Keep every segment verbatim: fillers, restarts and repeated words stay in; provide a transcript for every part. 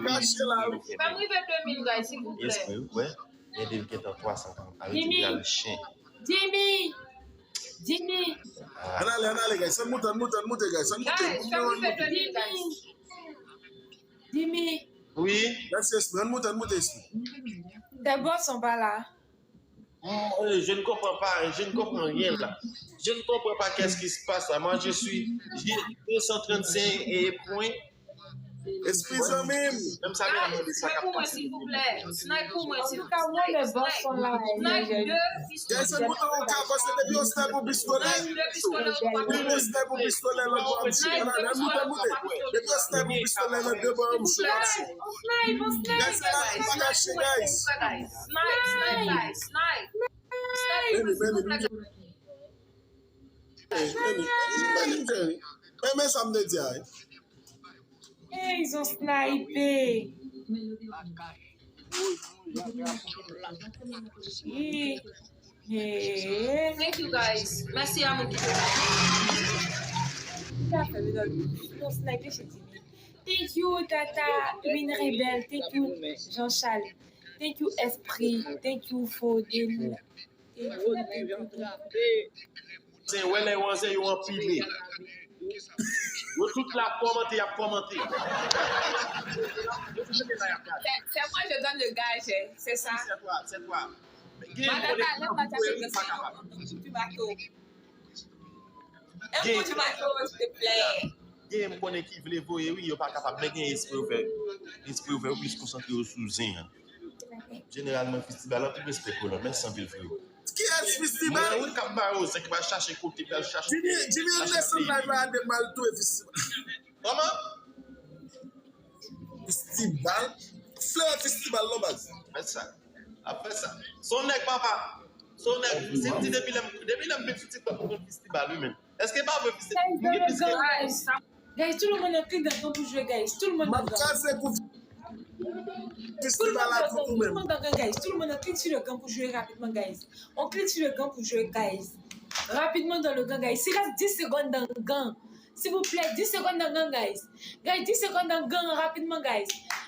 Kache la, wi. Fè m rive de mil, guys, silvouplè. Espri, wi, wè. Gen de l gentan twa san, sa vle di li al chen. Jimmy! Jimmy! Ann ale, ann ale, guys. Ann moute, ann moute, ann moute, guys. Ann moute. Guys, fè m rive de mil, guys. Jimmy! Wi. Mèsi, Espri. Ann moute, ann moute, Espri. Tè bòs anba la. Mm, euh, je ne comprends pas, je ne comprends rien là. Je ne comprends pas qu'est-ce qui se passe là. Moi, je suis, j'ai deux cent trente-cinq points. Espri, zanmi m. Menm sa, menm sa k ap pase. Silvouplè. Snipe pou mwen, Antouka, mwen le bòs son la. Snipe de Guys, ann moute, ou ka pase depi yon snipe ou pistolè. Snipe de pistolè ou pa Depi yon snipe ou pistolè, lòt bò ap di. Ann ale, ann moute, ann moute. Depi yon snipe ou pistolè, lòt de bò yo, m chou ap di. On snipe, on snipe! Guys, ann ale, pa kache, guys. Snipe, snipe, guys, snipe. Vini, vini, vini. Vini, vini, vini, vini. Men, men sa m te di a, wi. Hey, ils ont snipé! Hey, hey. Thank you, guys. Mèsi a moun ki te Ils ont snipé chez Jimmy. Thank you, Tata, Une Rebelle. Thank you, Jean-Charles. Thank you, Esprit. Thank you, Foden. Se wè lè yo anzè yo anpile. Yo tout la kòmante, y ap kòmante. C'est moi, je donne le gage, c'est ça. C'est toi, c'est toi. Gen Madame, konnen la, la, ki voye, la, pa kapab. Du bateau. Gen Du bateau, s'il te plaît. Gen m konnen ki vle voye, wi, yo pa kapab, men gen espri yo fè. Espri yo fè, yo plis konsantre yo sou zen an. Jeneralman, Fistibal, anpil respè pou nou. Mèsi anpil, freo. Kiyès Fistibal? Mwen, wi, k ap ba yo zen, k ap chache kote, k ap chache. Jimmy, Jimmy, an desann live la, de mal touye Fistibal. Kòman? Fistibal? Flè Fistibal, non, baz. Fè sa. Ap fè sa. Son nèg, papa. Son nèg. Si m di depi lè m, depi lè m vin sou TikTok, mwen konn Fistibal, wi, men. Èske pa vre, Fistibal? M gen plis ke Guys, tout le monde en clic dans le gang pour jouer, guys. Tout le monde M dans ap le gang. kraze kou Tout le Fistibal monde ak dans le gang. ou Tout le menm. monde dans le gang, guys. Tout le monde en clic sur le gang pour jouer rapidement, guys. On clique sur le gang pour jouer, guys. Rapidement dans le gang, guys. Il reste dix secondes dans le gang. S'il vous plaît, dix secondes dans le gang, guys. Guys, dix secondes dans le gang, rapidement, guys.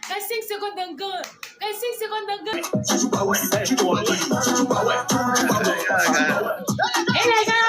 Guys, cinq secondes dans le gang. Guys, cinq secondes dans le gang. Hey, les gars.